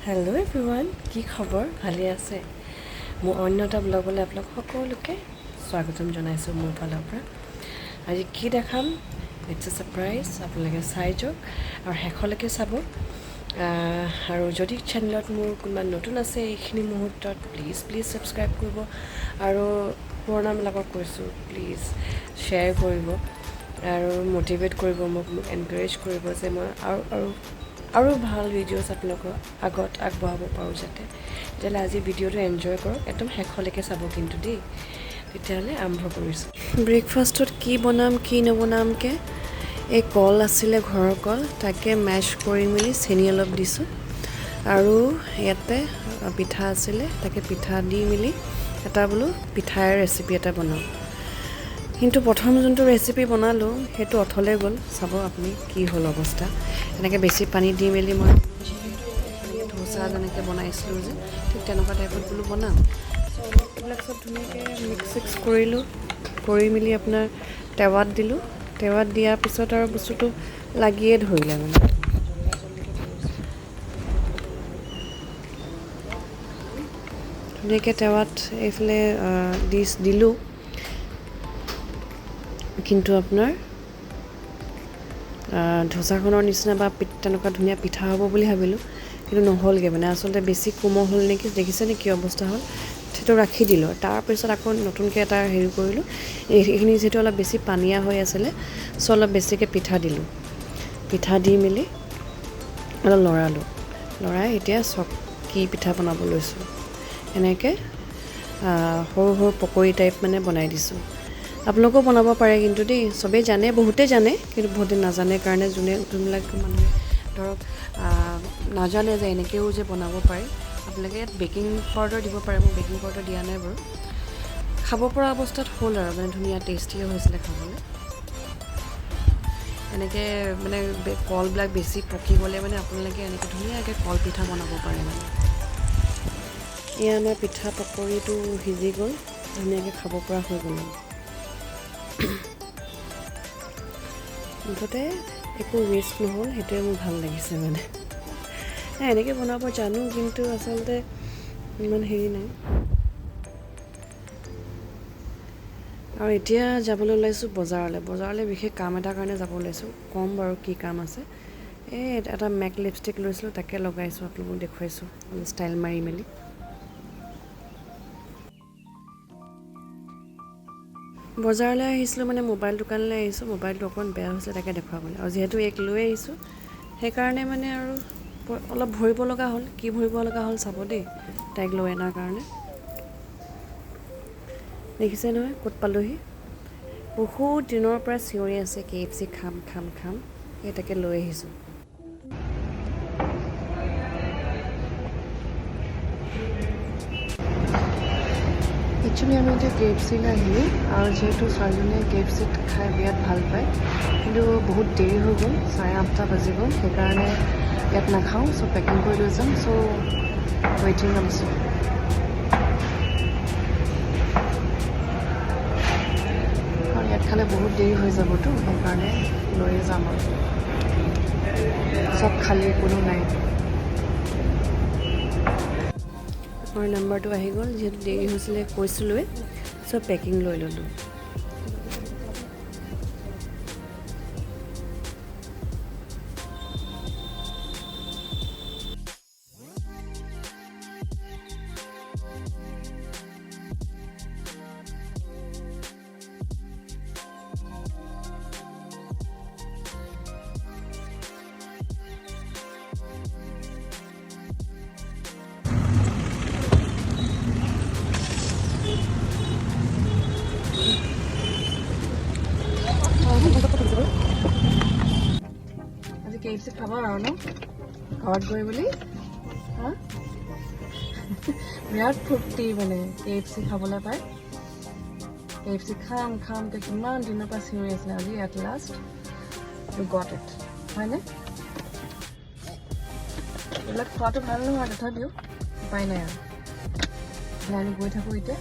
Hello' everyone, কি খবৰ? ভালে আছে? মোৰ অন্য এটা ব্লগলৈ আপোনালোক সকলোকে স্বাগতম জনাইছোঁ মোৰ ফালৰ পৰা। আজি কি দেখাম, it's a surprise. আপোনালোকে চাই যাওক আৰু শেষলৈকে চাব। আৰু যদি চেনেলত মোৰ কোনোবা নতুন আছে এইখিনি মুহূৰ্তত, প্লিজ প্লিজ ছাবস্ক্ৰাইব কৰিব আৰু পুৰণাবিলাকক কৈছোঁ, প্লিজ শ্বেয়াৰ কৰিব আৰু মটিভেট কৰিব মোক, মোক এনকাৰেজ কৰিব যে মই আৰু আৰু আৰু ভাল ভিডিঅ'ছ আপোনালোকৰ আগত আগবঢ়াব পাৰোঁ যাতে। তেতিয়াহ'লে আজি ভিডিঅ'টো এনজয় কৰক, একদম শেষলৈকে চাব কিন্তু দেই। তেতিয়াহ'লে আৰম্ভ কৰিছোঁ। ব্ৰেকফাষ্টত কি বনাম কি নবনামকৈ, এই কল আছিলে ঘৰৰ কল, তাকে মেছ কৰি মেলি চেনি অলপ দিছোঁ আৰু ইয়াতে পিঠা আছিলে, তাকে পিঠা দি মেলি এটা বোলো পিঠাৰ ৰেচিপি এটা বনাওঁ। কিন্তু প্ৰথম যোনটো ৰেচিপি বনালোঁ সেইটো অথলে গ'ল। চাব আপুনি কি হ'ল অৱস্থা। এনেকৈ বেছি পানী দি মেলি মই ধোচা যেনেকৈ বনাইছিলোঁ যে, ঠিক তেনেকুৱা টাইপত বোলো বনাম। চ' অলপ এইবিলাক চব ধুনীয়াকৈ মিক্স চিক্স কৰিলোঁ, কৰি মেলি আপোনাৰ টেৱাত দিলোঁ। টেৱাত দিয়াৰ পিছত আৰু বস্তুটো লাগিয়ে ধৰিলে মানে। ধুনীয়াকৈ টেৱাত এইফালে দি দিলোঁ, কিন্তু আপোনাৰ ধোচাখনৰ নিচিনা বা তেনেকুৱা ধুনীয়া পিঠা হ'ব বুলি ভাবিলোঁ, কিন্তু নহ'লগৈ মানে। আচলতে বেছি কোমল হ'ল নেকি, দেখিছেনে কি অৱস্থা হ'ল, সেইটো ৰাখি দিলোঁ। তাৰপিছত আকৌ নতুনকৈ এটা হেৰি কৰিলোঁ। এইখিনি যিহেতু অলপ বেছি পানীয়া হৈ আছিলে, চ' অলপ বেছিকৈ পিঠা দিলোঁ। পিঠা দি মেলি অলপ লৰালোঁ, লৰাই এতিয়া চব কি পিঠা বনাব লৈছোঁ, এনেকৈ সৰু সৰু পকৰী টাইপ মানে বনাই দিছোঁ। আপোনালোকেও বনাব পাৰে কিন্তু দেই, চবেই জানে, বহুতে জানে, কিন্তু বহুতে নাজানে কাৰণে যোনবিলাক মানুহে ধৰক নাজানে যে এনেকৈও যে বনাব পাৰে, আপোনালোকে ইয়াত বেকিং পাউডাৰ দিব পাৰে। মই বেকিং পাউডাৰ দিয়া নাই বাৰু। খাব পৰা অৱস্থাত হ'ল আৰু মানে ধুনীয়া টেষ্টিয়ে হৈছিলে খাবলৈ। এনেকৈ মানে কলবিলাক বেছি পকি গ'লে মানে আপোনালোকে এনেকৈ ধুনীয়াকৈ কল পিঠা বনাব পাৰে মানে। এয়া আমাৰ পিঠা পকৰীটো সিজি গ'ল, ধুনীয়াকৈ খাব পৰা হৈ গ'ল। মুঠতে একো ৱেষ্ট নহ'ল, সেইটোৱে মোৰ ভাল লাগিছে মানে। এনেকৈ বনাব জানো, কিন্তু আচলতে ইমান হেৰি নাই। আৰু এতিয়া যাবলৈ ওলাইছোঁ বজাৰলৈ। বজাৰলৈ বিশেষ কাম এটাৰ কাৰণে যাব ওলাইছোঁ, ক'ম বাৰু কি কাম আছে। এই এটা মেক লিপষ্টিক লৈছিলোঁ, তাকে লগাইছোঁ, আপোনালোকক দেখুৱাইছোঁ অলপ ষ্টাইল মাৰি মেলি। বজাৰলৈ আহিছিলোঁ মানে মোবাইল দোকানলৈ আহিছোঁ, মোবাইলটো অকণমান বেয়া হৈছে তাকে দেখুৱাবলৈ। আৰু যিহেতু এইক লৈ আহিছোঁ সেইকাৰণে মানে আৰু অলপ ভৰিব লগা হ'ল। কি ভৰিব লগা হ'ল চাব দেই, তাইক লৈ অনাৰ কাৰণে। দেখিছে নহয় ক'ত পালোহি। বহুত দিনৰ পৰা চিঞৰি আছে কে এফ চি খাম খাম খাম, সেই তাকে লৈ আহিছোঁ। একচুৱেলি আমি এতিয়া কে এফ চিলৈ আহিলোঁ আৰু যিহেতু ছোৱালীজনীয়ে কে এফ চিত খাই বিৰাট ভাল পায়, কিন্তু বহুত দেৰি হৈ গ'ল, 8:30 বাজি গ'ল, সেইকাৰণে ইয়াত নাখাওঁ, চ' পেকিং কৰি লৈ যাম। চ' ৱেইটিং অলছ'। কাৰণ ইয়াত খালে বহুত দেৰি হৈ যাবতো, সেইকাৰণে লৈয়ে যাম আৰু। চব খালী, কোনো নাই। আমাৰ নাম্বাৰটো আহি গ'ল, যিহেতু দেৰি হৈছিলে কৈছিলোঁৱে, চ' পেকিং লৈ ল'লোঁ। আজি কে এফ চি খাব আৰু ন ঘৰত গৈ বুলি, হা বিৰাট ফূৰ্তি মানে কে এফ চি খাবলৈ পায়। কে এফ চি খাম খামকৈ কিমান দিনৰ পৰা চিঞৰি আছিলে, আজি at last you got it, হয়নে? এইবিলাক খোৱাটো ভাল নহয়, তথাপিও উপায় নাই আৰু। আমি গৈ থাকোঁ এতিয়া,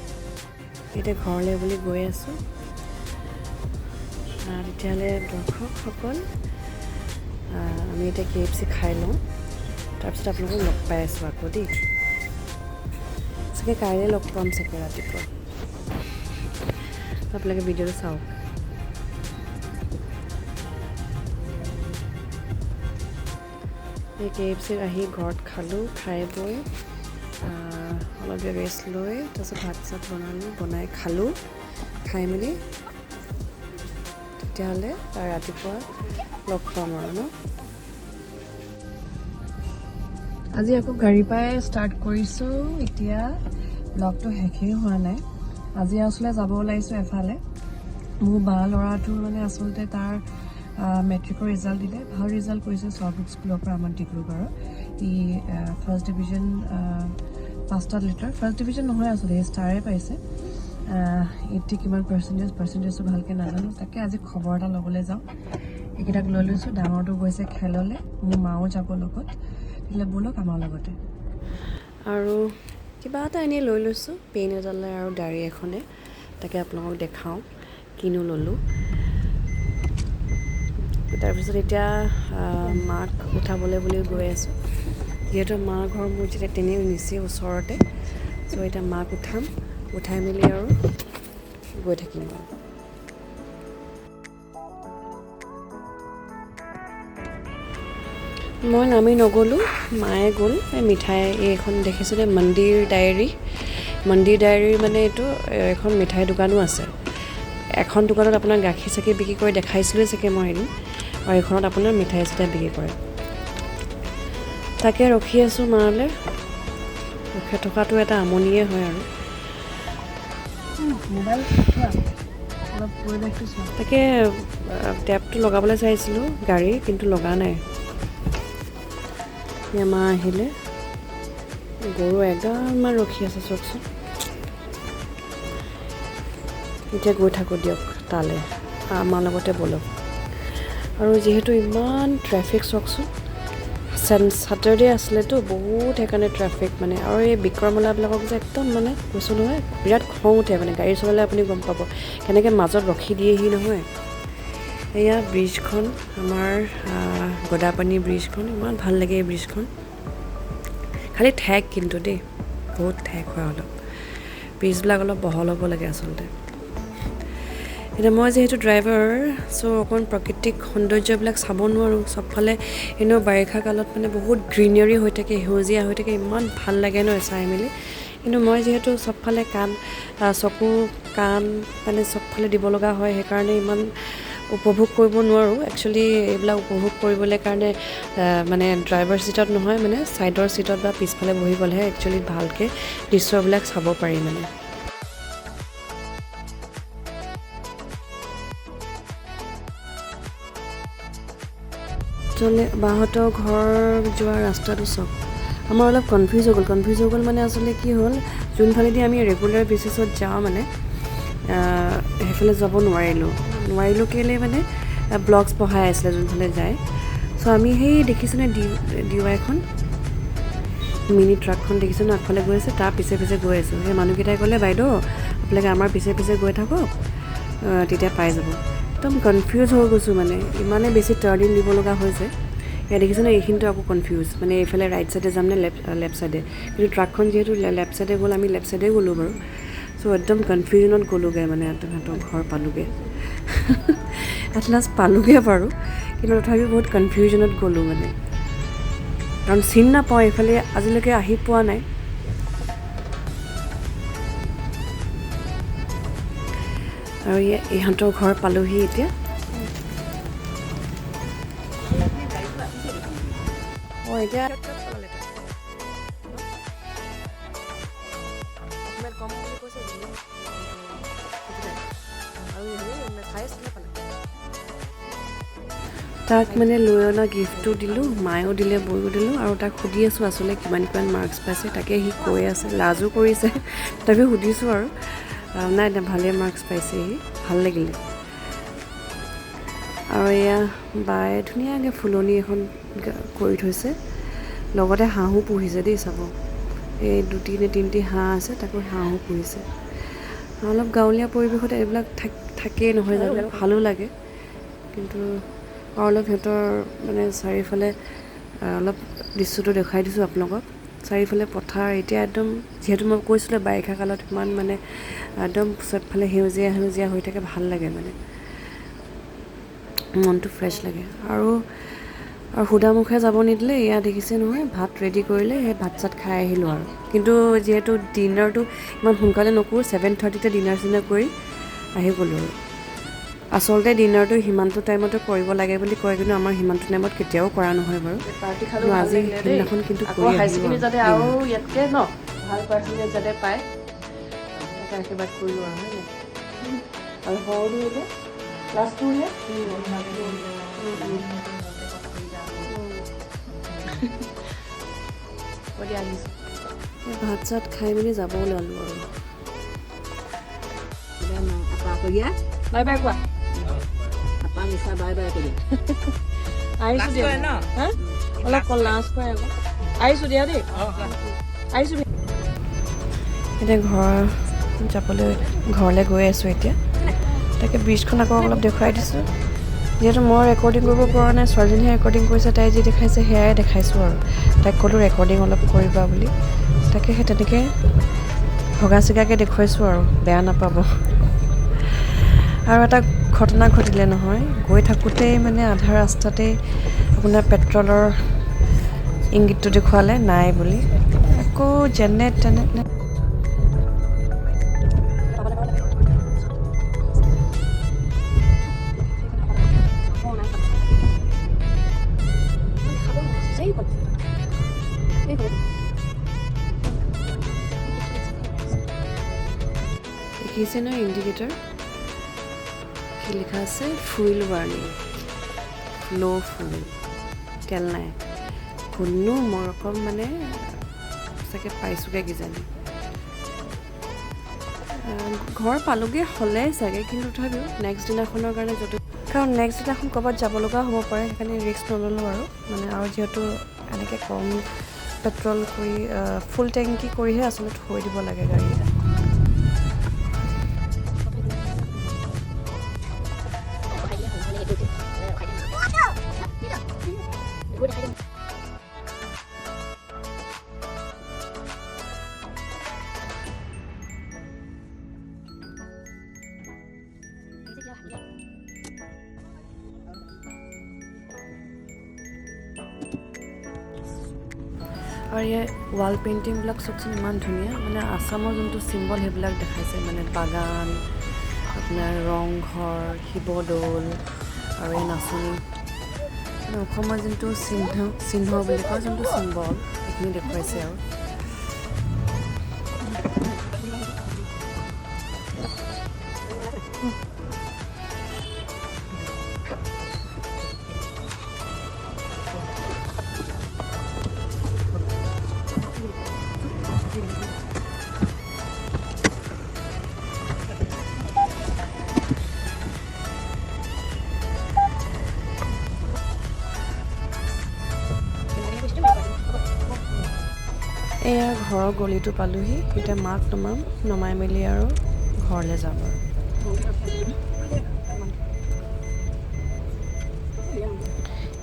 এতিয়া ঘৰলৈ বুলি গৈ আছোঁ। তেতিয়াহ'লে দৰ্শকসকল, আমি এতিয়া কে এফ চি খাই লওঁ। তাৰপিছত আপোনালোকক লগ পাই আছোঁ আকৌ দেই। চাগে কাইলৈ লগ পাম চাগে ৰাতিপুৱা। আপোনালোকে ভিডিঅ'টো চাওক। এই KFC আহি ঘৰত খালোঁ, খাই বৈ অলপ দেৰি ৰেষ্ট লৈ তাৰপিছত ভাত চাত বনালোঁ, বনাই খালোঁ, খাই মেলি তেতিয়াহ'লে ৰাতিপুৱা লগ পাম আৰু ন। আজি আকৌ গাড়ীৰ পৰাই ষ্টাৰ্ট কৰিছোঁ। এতিয়া ব্লগটো শেষেই হোৱা নাই। আজি আচলতে যাব ওলাইছোঁ এফালে। মোৰ বা ল'ৰাটোৰ মানে আচলতে তাৰ মেট্ৰিকৰ ৰিজাল্ট দিলে, ভাল ৰিজাল্ট কৰিছে চৰ্বুক স্কুলৰ পৰা, আমাৰ ডিব্ৰুগড়ৰ। ই ফাৰ্ষ্ট ডিভিজন 5টা লেটাৰ, ফাৰ্ষ্ট ডিভিজন নহয় আচলতে, সি ষ্টাৰে পাইছে। 80 কিমান পাৰ্চেণ্টেজটো ভালকৈ নাজানো। তাকে আজি খবৰ এটা ল'বলৈ যাওঁ। এইকেইটাক লৈ লৈছোঁ, ডাঙৰটো গৈছে খেললৈ, মোৰ মাও যাব লগত। তেতিয়াহ'লে ব'লক আমাৰ লগতে। আৰু কিবা এটা এনেই লৈ লৈছোঁ, পেন এডালে আৰু ডায়েৰী এখনে, তাকে আপোনালোকক দেখাওঁ কিনো ল'লোঁ। তাৰপিছত এতিয়া মাক উঠাবলৈ বুলি গৈ আছোঁ, যিহেতু মা ঘৰ মোৰ যেতিয়া তেনেই নিচেই ওচৰতে। চ' এতিয়া মাক উঠাম, উঠাই মেলি আৰু গৈ থাকিম আৰু। মই নামি নগ'লোঁ, মায়ে গ'ল। এই মিঠাই এইখন দেখিছেনে, মন্দিৰ ডায়েৰী। মন্দিৰ ডায়েৰী মানে এইটো এখন মিঠাই দোকানো আছে। এখন দোকানত আপোনাৰ গাখীৰ চাখীৰ বিক্ৰী কৰি দেখাইছিলোঁৱে চাগে মই এদিন, আৰু এইখনত আপোনাৰ মিঠাই চিঠাই বিক্ৰী কৰে। তাকে ৰখি আছোঁ মালৈ। ৰখি থকাটো এটা আমনিয়ে হয় আৰু। তাকে টেপটো লগাবলৈ চাইছিলোঁ গাড়ী, কিন্তু লগা নাই। মা আহিলে, গৰু এগালমান ৰখি আছে চাওকচোন। এতিয়া গৈ থাকোঁ দিয়ক তালৈ, আমাৰ লগতে ব'লক। আৰু যিহেতু ইমান ট্ৰেফিক চাওকচোন, ছাটাৰডে আছিলেতো বহুত, সেইকাৰণে ট্ৰেফিক মানে। আৰু এই বিক্ৰমলাবিলাকক যে একদম মানে কৈছোঁ নহয়, বিৰাট খং উঠে মানে। গাড়ী চলালে আপুনি গম পাব কেনেকৈ মাজত ৰখি দিয়েহি নহয়। এয়া ব্ৰিজখন, আমাৰ গদাপানী ব্ৰিজখন, ইমান ভাল লাগে এই ব্ৰিজখন। খালি ঠেক কিন্তু দেই, বহুত ঠেক হয় অলপ। ব্ৰিজবিলাক অলপ বহল হ'ব লাগে আচলতে। এতিয়া মই যিহেতু ড্ৰাইভাৰ, চ' অকণ প্ৰাকৃতিক সৌন্দৰ্যবিলাক চাব নোৱাৰোঁ। চবফালে এনেও বাৰিষা কালত মানে বহুত গ্ৰীনেৰী হৈ থাকে, সেউজীয়া হৈ থাকে, ইমান ভাল লাগে নহয় চাই মেলি। কিন্তু মই যিহেতু চবফালে কাণ, চকু কাণ মানে চবফালে দিব লগা হয়, সেইকাৰণে ইমান উপভোগ কৰিব নোৱাৰোঁ। একচুৱেলি এইবিলাক উপভোগ কৰিবলৈ কাৰণে মানে ড্ৰাইভাৰ ছিটত নহয়, মানে ছাইডৰ ছিটত বা পিছফালে বহি গ'লেহে একচুৱেলি ভালকৈ দৃশ্যবিলাক চাব পাৰি মানে। বাহঁতৰ ঘৰ যোৱা ৰাস্তাটো চাওক, আমাৰ অলপ কনফিউজ হৈ গ'ল। কনফিউজ হৈ গ'ল মানে আচলতে কি হ'ল, যোনফালেদি আমি ৰেগুলাৰ বেচিছত যাওঁ মানে সেইফালে যাব নোৱাৰিলোঁ। নোৱাৰিলোঁ কেলৈ মানে ব্লগছ বহাই আছিলে যোনফালে যায়। চ' আমি সেই দেখিছেনে ডি ৱাইখন, মিনি ট্ৰাকখন দেখিছোঁ ন, আগফালে গৈ আছে, তাৰ পিছে পিছে গৈ আছোঁ। সেই মানুহকেইটাই ক'লে, বাইদেউ আপোনালোকে আমাৰ পিছে পিছে গৈ থাকক, তেতিয়া পাই যাব। একদম কনফিউজ হৈ গৈছোঁ মানে, ইমানেই বেছি টাৰ্ণিং দিব লগা হৈছে। ইয়াত দেখিছেনে এইখিনিতো আকৌ কনফিউজ, মানে এইফালে ৰাইট ছাইডে যাম নে লেফ্ট ছাইডে, কিন্তু ট্ৰাকখন যিহেতু লেফ্ট ছাইডে গ'ল, আমি লেফ্ট ছাইডে গ'লোঁ বাৰু। চ' একদম কনফিউজনত গ'লোগৈ মানে, সিহঁতৰ ঘৰ পালোগৈ, এট লাষ্ট পালোগৈ বাৰু, কিন্তু তথাপিও বহুত কনফিউজনত গ'লোঁ মানে, কাৰণ চিনি নাপাওঁ, এইফালে আজিলৈকে আহি পোৱা নাই। আৰু ইহঁতৰ ঘৰ পালোহি এতিয়া। অঁ, এতিয়া তাক মানে লৈ অনা গিফ্টটো দিলোঁ, মায়েও দিলে, বয়ো দিলোঁ। আৰু তাক সুধি আছোঁ আচলতে কিমান কিমান মাৰ্কছ পাইছে, তাকে সি কৈ আছে, লাজো কৰিছে, তথাপিও সুধিছোঁ আৰু। নাই নাই, ভালেই মাৰ্কছ পাইছে সি, ভাল লাগিলে। আৰু এয়া বায়ে ধুনীয়াকৈ ফুলনি এখন কৰি থৈছে, লগতে হাঁহো পুহিছে দেই চাব। এই দুটি নে তিনিটি হাঁহ আছে, তাকো হাঁহো পুহিছে। অলপ গাঁৱলীয়া পৰিৱেশত এইবিলাক থাকেই নহয় জানো, ভালো লাগে। কিন্তু আৰু অলপ সিহঁতৰ মানে চাৰিওফালে অলপ দৃশ্যটো দেখুৱাই দিছোঁ আপোনালোকক। চাৰিওফালে পথাৰ। এতিয়া একদম যিহেতু মই কৈছিলোঁ বাৰিষা কালত ইমান মানে একদম চবফালে সেউজীয়া সেউজীয়া হৈ থাকে, ভাল লাগে মানে মনটো ফ্ৰেছ লাগে। আৰু আৰু সুদা মুখে যাব নিদিলে। এয়া দেখিছে নহয়, ভাত ৰেডি কৰিলে, সেই ভাত চাত খাই আহিলোঁ আৰু। কিন্তু যিহেতু ডিনাৰটো ইমান সোনকালে নকৰোঁ, 7:30তে ডিনাৰ চিনাৰ কৰি আহি গ'লোঁ আৰু। আচলতে ডিনাৰটো সিমানটো টাইমতে কৰিব লাগে বুলি কয়, কিন্তু আমাৰ সিমানটো টাইমত কেতিয়াও কৰা নহয় বাৰু। পাৰ্টি খালো, কিন্তু ভাল আজি লাগিলে দেই। সেইদিনাখন কিন্তু আকৌ কৰি হাই আহিলোঁ ছেকেণ্ডেৰী আৰু যাতে আৰু dinner। ইয়াতকে ন ভাল পাৰ্চেণ্টেজ যাতে পায়, তাকে আশীৰ্বাদ কৰিলোঁ আৰু, হয় নাই? আৰু সৰুটো এতিয়া ক্লাছ 2হে। হ'ব দিয়া, আহিছোঁ। এই ভাত চাত খাই মেলি যাব ওলালোঁ আৰু। বাই বাই কোৱা। আহিছোঁ দিয়া। হা, অলপ লাজ কৰে আকৌ। আহিছোঁ দিয়া দেই, আহিছোঁ। এতিয়া ঘৰ যাবলৈ, ঘৰলৈ গৈ আছোঁ এতিয়া। তাকে ব্ৰিজখন আকৌ অলপ দেখুৱাই দিছোঁ। যিহেতু মই ৰেকৰ্ডিং কৰিব পৰা নাই, ছোৱালীজনীহে ৰেকৰ্ডিং কৰিছে, তাই যি দেখাইছে সেয়াই দেখাইছোঁ আৰু। তাইক ক'লোঁ ৰেকৰ্ডিং অলপ কৰিবা বুলি, তাকে সেই তেনেকৈ ভগা চিগাকৈ দেখুৱাইছোঁ আৰু, বেয়া নাপাব। আৰু এটা ঘটনা ঘটিলে নহয়, গৈ থাকোঁতেই মানে আধা ৰাস্তাতেই আপোনাৰ পেট্ৰলৰ ইংগিতটো দেখুৱালে নাই বুলি, আকৌ যেনে তেনে। দেখিছে নহয় ইণ্ডিকেটৰ কি লিখা আছে, ফুইল ৱাৰ্ণিং, ল' ফুইল, তেল নাই। কোনো মৰকম মানে চাগে পাইছোঁগৈ কিজানি। ঘৰ পালোগৈ হ'লে চাগে, কিন্তু তথাপিও নেক্সট দিনাখনৰ কাৰণে য'ত, কাৰণ নেক্সট দিনাখন ক'ৰবাত যাব লগা হ'ব পাৰে, সেইকাৰণে ৰিস্ক নল'লোঁ আৰু মানে। আৰু যিহেতু এনেকৈ কম পেট্ৰল কৰি ফুল টেংকি কৰিহে আচলতে থৈ দিব লাগে গাড়ী। আৰু ইয়াৰ ৱাল পেইণ্টিংবিলাক চাওকচোন, ইমান ধুনীয়া, মানে আছামৰ যোনটো চিম্বল সেইবিলাক দেখাইছে, মানে বাগান, আপোনাৰ ৰংঘৰ, শিৱদৌল আৰু এই নাচনী, মানে অসমৰ যোনটো চিহ্ন বুলি কয়, যোনটো চিম্বল, সেইখিনি দেখুৱাইছে আৰু। এয়া ঘৰৰ গলিটো পালোহি, এতিয়া মাক নমাম, নমাই মেলি আৰু ঘৰলৈ যাম আৰু।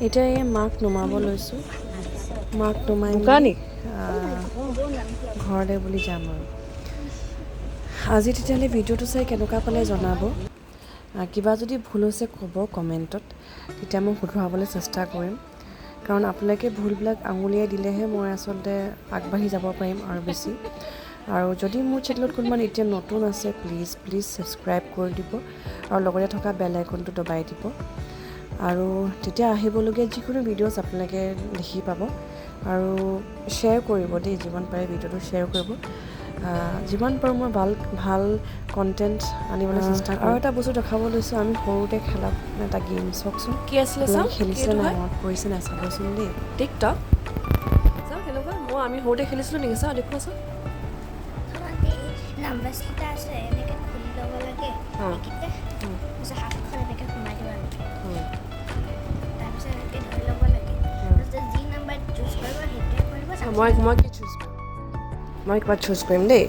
এতিয়া এই মাক নমাব লৈছোঁ, মাক নমাই মেলি ঘৰলৈ বুলি যাম আৰু। আজি তেতিয়াহ'লে ভিডিঅ'টো চাই কেনেকুৱা পালে জনাব, কিবা যদি ভুল হৈছে ক'ব কমেণ্টত, তেতিয়া মই শুধৰাবলৈ চেষ্টা কৰিম। কাৰণ আপোনালোকে ভুলবিলাক আঙুলিয়াই দিলেহে মই আচলতে আগবাঢ়ি যাব পাৰিম আৰু বেছি। আৰু যদি মোৰ চেনেলত কোনোবা এতিয়া নতুন আছে, প্লিজ প্লিজ ছাবস্ক্ৰাইব কৰি দিব আৰু লগতে থকা বেল আইকনটো দবাই দিব, আৰু তেতিয়া আহিবলগীয়া যিকোনো ভিডিঅ'ছ আপোনালোকে দেখি পাব। আৰু শ্বেয়াৰ কৰিব দেই, যিমান পাৰে ভিডিঅ'টো শ্বেয়াৰ কৰিব। যিমান পাৰোঁ মই ভাল ভাল কণ্টেণ্ট আনিবলৈ চেষ্টা কৰিম। আৰু এটা বস্তু দেখাব লৈছোঁ, আমি সৰুতে খেলা এটা গেম, চাওকচোন কি আছিলে চাওঁ, খেলিছিলে নাই, মনত পৰিছে নাই চাবচোন দেই। টিকটক চাওঁ কেনেকুৱা, মই আমি সৰুতে খেলিছিলোঁ নেকি, চাওঁ দেখুৱাচোন। নাম্বাৰছকেইটা আছে, এনেকৈ খুলি ল'ব লাগে এইকেইটা, তাৰপিছত হাতখন এনেকৈ সোমাই দিব লাগে, তাৰপিছত এনেকৈ ধৰি ল'ব লাগে, তাৰপিছত যি নাম্বাৰ চুজ কৰিব সেইটোৱে কৰিব। মই কি চুজ কৰিম, মই কিবা চুজ কৰিম দেই,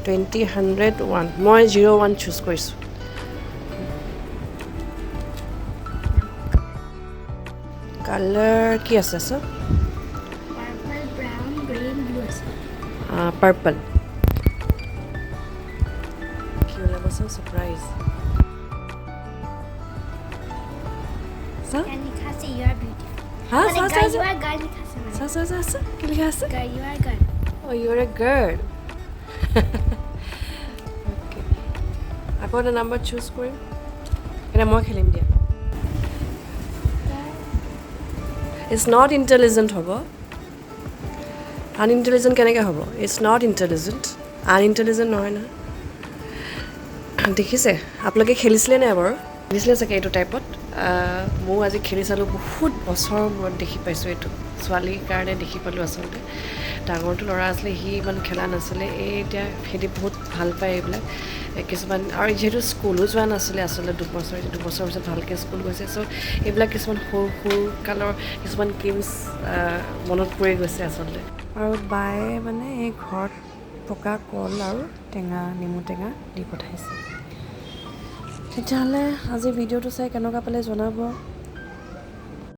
20, 100, 1, মই 0, 1 চুজ কৰিছোঁ। কালাৰ কি আছে চাওঁ, পাৰ্পল। কি ওলাব চাওঁ, ছাৰপ্ৰাইজ চাওঁ। ইয়াত লিখা আছে, "You are beautiful." হা? মানে চা চা। "You are girl" লিখা আছে মানে। চা চা চা চা, কি লিখা আছে? Girl, you are girl. Oh, you're a girl. Okay. আকৌ এটা নাম্বাৰ চুজ কৰিম। এতিয়া মই খেলিম দিয়া। It's not intelligent হ'ব। আনইণ্টেলিজেণ্ট কেনেকৈ হ'ব? It's not intelligent. আনইণ্টেলিজেণ্ট নহয় নহয়। দেখিছে, আপোনালোকে খেলিছিলে নাই বাৰু? খেলিছিলে চাগে এইটো টাইপত। ময়ো আজি খেলি চালোঁ। বহুত বছৰৰ মূৰত দেখি পাইছোঁ এইটো। ছোৱালীৰ কাৰণে দেখি পালোঁ আচলতে। ডাঙৰটো ল'ৰা আছিলে, সি ইমান খেলা নাছিলে। এই এতিয়া সিহঁতি বহুত ভাল পায় এইবিলাক কিছুমান। আৰু যিহেতু স্কুলো যোৱা নাছিলে আচলতে 2 বছৰ, 2 বছৰৰ পিছত ভালকৈ স্কুল গৈছে। চ' এইবিলাক কিছুমান সৰু সৰু কালৰ কিছুমান গেমছ মনত পৰি গৈছে আচলতে। আৰু বায়ে মানে এই ঘৰত পকা কল আৰু টেঙা, নেমু টেঙা দি পঠাইছে। তেতিয়াহ'লে আজি ভিডিঅ'টো চাই কেনেকুৱা পালে জনাব।